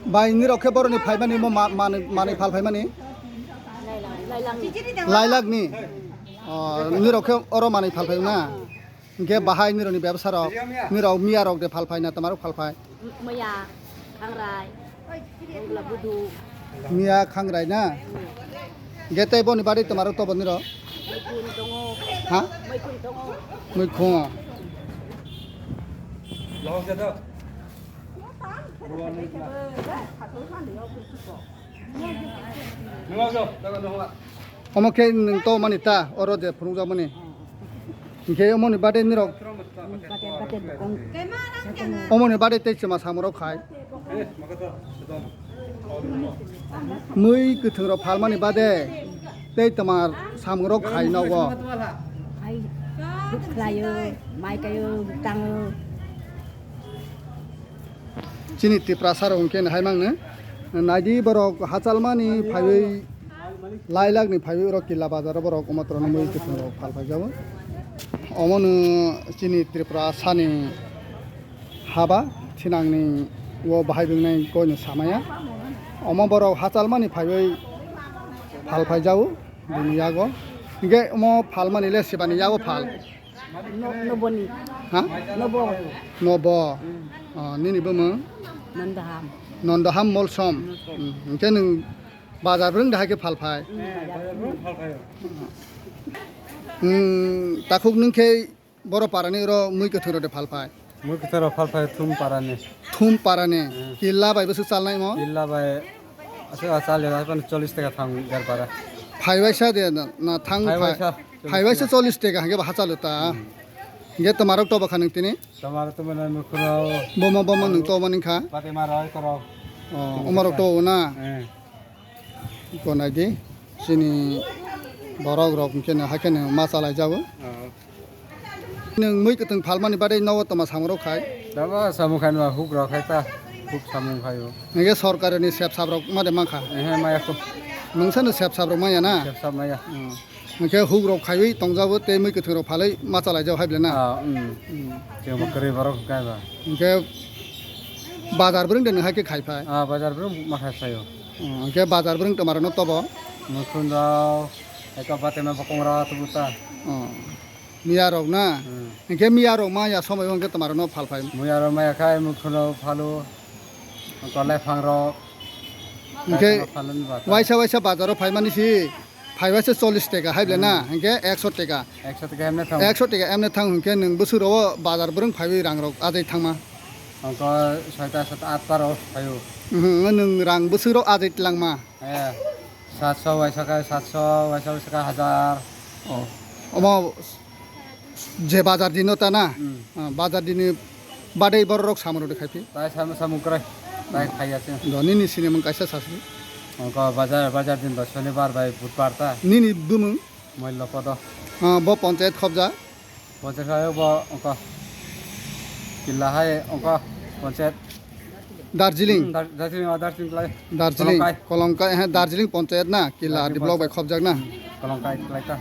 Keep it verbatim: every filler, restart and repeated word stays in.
Bai, nirok khe boroni phaimani mo ma-, manwi, manwi phal phaimani? Lailakni? O, nirok khe oro manwi phal phai na? Hingke bahai nirokni bebsa rok, nirok miya rok de phal phai na, toma rok phal phai? Miya, khangrai, mongla budu. Miya khangrai na? Hingke tei boni bari toma rok tobo nirok? Muikhun tongo. Ha? Muikhun tongo. Muikhun. Omo khe nwng to mani ta, oro je phunukjakmani. Hinkhe omoni bade nirok, omoni bade tei chwma samungrok khai. Mui kwthwngrok phalmani bade tei twmar samungrok khai nogo. Hai, huk khlaio, mai kaio, tango. Chini Tiprasa rok hwnkhe hai mangno. Naidi borok hachalmani phaiwi, lailakni phaiwi oro Killa bazaro borok omotorno mui kwthwngrok phal phaijago. Omono chini Tiprasani haba thinangni o bahai bwngnai koino samaya. Omo borok hachalmani phaiwi phal phaijago bini yago. Hingke omo phalmani le sebani yago phal. No-, noboni. Ha? Nobo. Nobo. Mm. Oh, nini bumung? Nandaham. Nandaham Molsom. Molsom. Mm. Hingke nwng bazar bwrwng dahai khe phal phai? Mm, bazar bwrwng. Mm, takhuk nwng khe boro parani oro mui kwthwng rok de phal phai? Mui kwthwng rok phal phai Thum parani. Thum parani. Mm. Killa bai bwswk chalnai mo? Killa bai aswk achal ya, cholish taka thang der para. Phai waisa de na, na thang phai phai. Waisa. Phai waisa chollish taka hingke ba hachalo ta. Hmm. Hingke tomarok tobo kha nung tini? Tomar to mane mukhurao. Bomo, bomo nung tobo nung kha? Pati ma roi korok. Oh, omarok tobo na? Eh. Iko nai di. Chini borok rok hingke no haikhe no ma chalai jago. Oh. Nung mui kwtwng phalmani bagwi nogo toma samungrok khai? Tamo samung khai nw huk rok khai ta. Huk samung khai o. Hingke sorkari ni sep sap rok ma de mankha? Ehe, maya ko. Nungsa no sep sap rok maya na? Sep sap maya. Hmm. Hingke huk rok khaiwi tongjago tei mui kwthwng rok phalwi ma chalai jago hai bwle na? Ah, um. Hmm. Chwng bo kwrwi borok hwnkhe ba. Hingke bazar bwrwng de nung hai khe khai phai? Ah, bazar bwrwng ma khai phai o. Hmm, hingke bazar bwrwng twma rok no tobo? Mukhun rok, eka batema bokong rok tubu ta. Hmm. Miya rok na? Hmm. Hingke miya rok ma ya somoi hingke twma rok no phal phai? Miya rok ma ya khai mukhun rok phalo. Tolai phang rok. Hingke waisa waisa bazar o phaimani si. Phaibaisa chollish taka hai bwle na, hmm, hingke ekso taka. Ekso taka emne thang. Ekso taka emne thang hingke nwng bwswk rogo bazar bwrwng phaiwi rang rok ajai thangma? Hingke soita sata atta rok phaio. Mhm, nwng rang bwswk rok ajai tlangma? Eh, satso waisa khe satso, waisa waisa khe hajar. Oh, omo je bazar dino ta na? Hmm. Ah, bazar dini badai borok samung rok khai phi? Tai samung samung krai. Tai khai ya se. Do nini sinimung kaisa sasli? Ongko bazar, bazar din ba Shonibar bai Budbar ta. Nini bumung? Moillo kodo. Ah, bo panchayat khobja? Panchayat khai bo ongko. Killa hai ongko panchayat. Darjeeling? Hmm, Dar-, Darjeeling, ah, Darjeeling klai. Darjeeling, Kolongkai. Kolongkai, he, Darjeeling Panchayat na, Kila Darjeeling block bai Panchayat. Khobjak na? Hmm, Kolongkai klai ta.